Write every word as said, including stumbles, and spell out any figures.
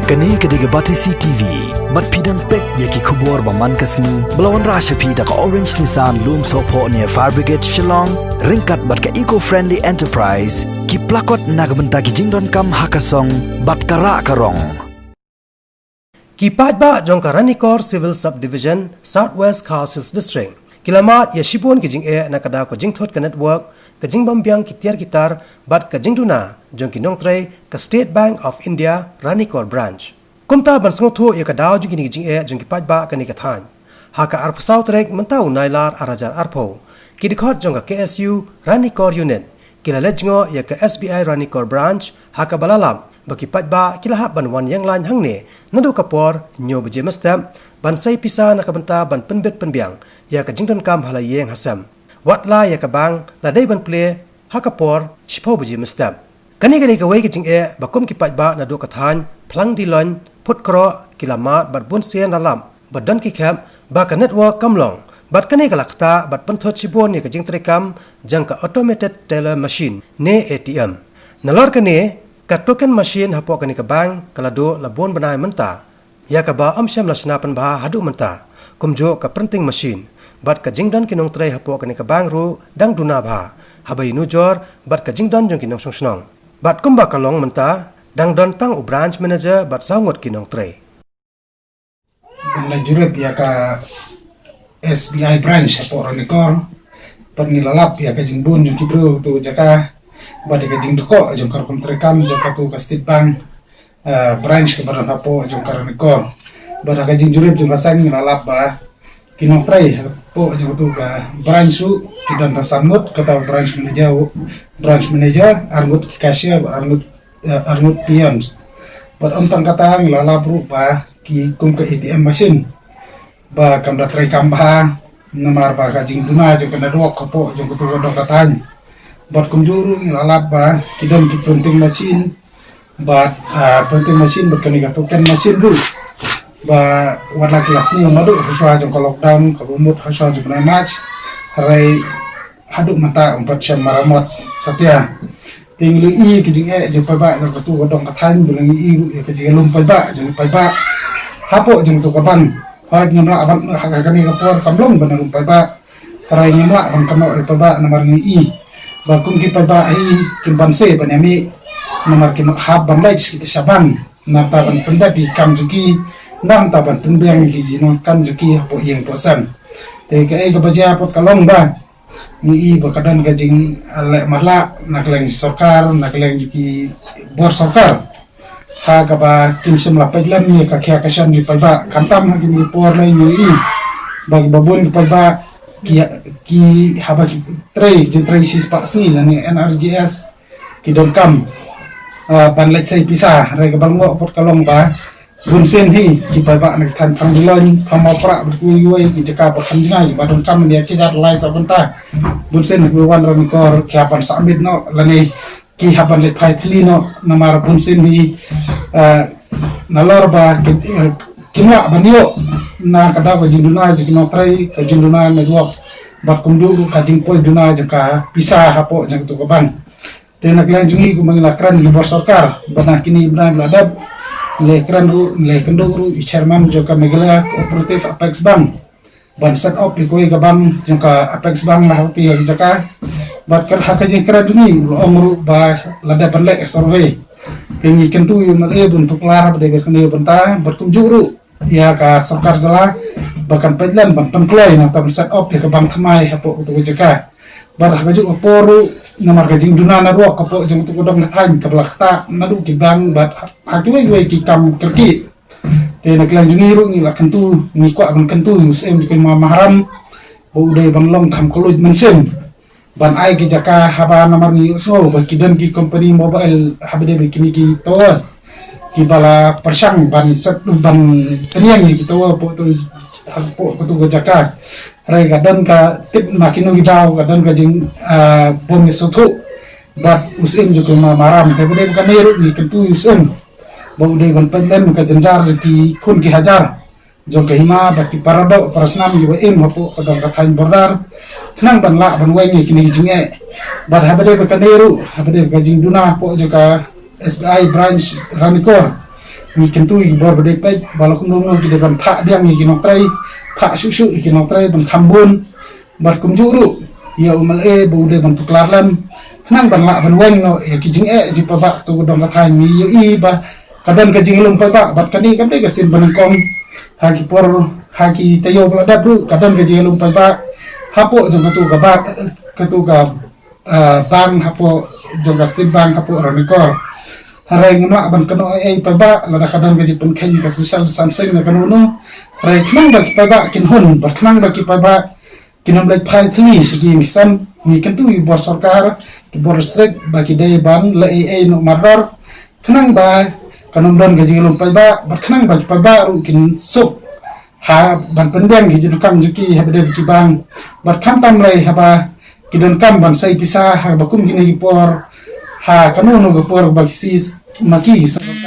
Kane ka dei ka Batesi T V. Bad phi dang peit ïa ki khubor ba man ka sngi ba la wanrah sha phi da ka Orange Nissan Lumsohphoh near Fire Brigade Shillong, ryngkat bad ka Eco Friendly Enterprise, ki plakot na ka bynta ki jingdonkam ha ka song bad ka rah ka rong. Ki paidbah jong ka Ranikor Civil Subdivision, South West Khasi Hills District, ki la mad ïa shibun ki jingeh na ka daw ka jingthut ka network, ka jingbym biang ki tiar ki tar bad ka jingduna jong ki nongtrei ka State Bank of India Ranikor Branch. Kumta ban sngewthuh ïa ka daw jong kine ki jingeh jong ki paidbah kane ka thaiñ, ha ka arphew saw tarik mynta u Nailar ar hajar arphew, ki dkhot jong ka K S U Ranikor Unit ki la leit jngoh ïa ka S B I Ranikor Branch, ha kaba la lap ba ki paidbah ki la hap ban wan ïeng lain hangne naduh ka por hynñiew baje mynstep ban sei pisa na ka bynta ban pynbit pynbiang ïa ka jingdonkam ha la ïing ha sem. Wat la ïa ka bank la dei ban plie ha ka por shiphew baje mynstep. Kane ka dei kawei ka jingeh ba kum ki paidbah naduh ka thaiñ Phlang Diloin, Phutkroh, ki la mad bad bun sien la lap ba don ki khep ba ka network kam long, bad kane ka la ktah bad pynthut shibun ïa ka jingtreikam jong ka Automated Teller Machine ne A T M. Nalor kane, ka token machine hapoh kane ka bank ka la duh la bun bnai mynta, ïa kaba ym shym la shna pynbha haduh mynta, kumjuh ka printing machine. Bad ka jingdon ki nongtrei hapoh kane ka bank ruh dang duna bha, haba ïanujor bad ka jingdon jong ki nongshong shnong. Bad kumba ka long mynta, dang don tang u branch manager bad saw ngut ki nongtrei. Ban la jurip ïa ka S B I branch hapoh Ranikor, bad ngi la lap ïa ka jingbun jong ki briew tu jaka, bad ïa ka jingdkhoh jong ka rukom treikam jong ka tu ka State Bank, eh, branch kaba don hapoh jong ka Ranikor. Bad ha ka jingjurip jong ka seng ngi la lap ba ki nongtrei hapoh jong ka tu ka branch ruh ki don tang san ngut, kata branch manager, branch manager, ar ngut ki cashier, ar ngut, eh, ar ngut peons. Bad ym tang kata ngi la lap ruh ba ki kum ka A T M machine ba kam da treikam bha, namar ba ka jingduna jong ka network hapoh jong ka tu ka dong ka thaiñ. Bad kumjuh ruh ngi la lap ba ki don ki printing machine, bad, ah, printing machine bad kane ka token machine ruh ba wat la ki la sniew naduh hashwa jong ka lockdown kaba mut hashwa jong u bnai March, hynrei haduh mynta ym pat shym maramot satia. Te ngi la ïohi ïa ka jingeh jong paidbah jong ka tu ka dong ka thaiñ, bad ngi ïohi ruh ïa ka jinglum paidbah jong paidbah hapoh jong tu ka bank. Hooid, ngim lah ban, ha kane ka por kam long ban lum paidbah, hynrei ngim lah ban kynnoh ïa paidbah namar ngi ïohi ba kum ki paidbah hi kim banse ban ïamih, namar kim hap ban leit sha bank, nangta ban pyndep ïa ki kam jong ki, nangta ban pynbiang ïa ki jingdonkam jong ki hapoh ïing hapoh sem. Te kaei kaba jia pat ka long ba ngi ïohi ba ka don ka jing, ah, leh matlah na ka liang sorkar, na ka liang jong ki bor sorkar, ha kaba kim shym la peit lem ïa ka khia ka shan jong paidbah. Khamtam ha kine ki por lei ngi ïohi ba kiba bun ki paidbah ki, ki haba ki trei jingtrei shispah sngi lane N R G S, ki donkam, ah, ban leit sei pisa, hynrei kaba lyngngoh pat ka long ba bun sien hi ki paidbah na ka thaiñ Phlang Diloin, Phlang Mawprah bad kiwei kiwei ki jaka ba kham jngai ba donkam ïa ki da lai sa bynta. Bun sien kiba wan Ranikor ki hap ban submit noh lane ki hap ban leit phai thylli noh, namar bun sien hi, ah, nalor ba ki, eh, kim lah ban ïoh na ka daw ka jingduna jong ki nongtrei, ka jingduna network, bad kumjuh ruh ka jingpoi duna jong ka pisa hapoh jong ka tu ka bank. Te na ka liang jong ngi kumba ngi la kren ïa ki bor sorkar ba na kine ki bnai ba la dep, ngi la kren ruh, ngi la kynduh ruh ïa i chairman jong ka Meghalaya Cooperative Apex Bank ban set up ïa kawei ka bank jong ka Apex Bank ha kawei ka jaka. Bad ha ka jingkren jong ngi u la ong ruh ba la dep ban leh survey. Te ngi kyntu ïa u M L A ban pynkylla ba dei bad kane ka bynta, bad kumjuh ruh ïa ka sorkar jylla ba kan peit lem ban pynkloi nangta ban set up ïa ka bank thymmai hapoh katu ka jaka. Bad ha kajuh ka por ruh namar ka jingduna network hapoh jong katu ka dong ka thaiñ kaba la ktah naduh ki bank bad ha kiwei kiwei ki kam kyrkieh. Te na ka liang jong ngi ruh ngi la kyntu, ngi kwah ban kyntu ïa u Syiem jong ka Hima Maharam ba u dei ban long kham kylluid mynsiem ban ai ki jaka, haba namar ngi ïohsngew ba ki don ki company mobile, haba dei ba kine ki tower kiba la pyrshang ban set, ban pynïeng ïa ki tower hapoh tu, hapoh katu ka jaka. Hynrei ka don ka tip na kino ki daw ka don ka jing, ah, bym ïasngewthuh. Bad u Syiem jong ka Hima Maharam, te ba dei ba kane ruh ngi kyntu ïa u Syiem ba u dei ban peit lem ka jynjar ki khun ki hajar jong ka hima bad ki paradoh parasnam kiba im hapoh ka dong ka thaiñ border, khnang ban lah ban weng ïa kine ki jingeh. Bad haba dei ba kane ruh, haba dei ba ka jingduna hapoh jong ka S B I branch Ranikor, ngi kyntu ïa ki bor ba dei peit ba la kumno kumno ki dei ban phah biang ïa ki nongtrei, phah shuh shuh ïa ki nongtrei ban kham bun. Bad kumjuh ruh ïa u M L A ba u dei ban tuklar lem khnang ban lah ban weng noh ïa ki jingeh jingpaidbah. Katu ka dong ka thaiñ ngi ïohi ba ka don ka jingïalum paidbah bad kane kam dei ka sien ba nyngkong. Ha ki por, ha ki taïew ba la dep ruh ka don ka jingïalum paidbah hapoh jong katu ka ba, katu ka ah, bank hapoh jong ka State Bank hapoh Ranikor. Hynrei ngim lah ban kynnoh ei ei paidbah lada ka don ka jingpynkheiñ ka social distancing ne kano kano. Hynrei khnang ba ki paidbah kin hun bad khnang ba ki paidbah kin ym leit phai thylli sha ki ïing ki sem, ngi kyntu ïa ki bor sorkar, ki bor district ba ki dei ban leh ei ei noh mardor khnang ba kan ym don ka jingïalum paidbah bad khnang ba ki paidbah ruh kin suk ha ban pynbiang ki jingdonkam jong ki haba dei ba ki bank. Bad khamtam lei haba ki donkam ban sei pisa haba kum kine ki por, ha kano kano ka por ba ki sis ma ki ki seng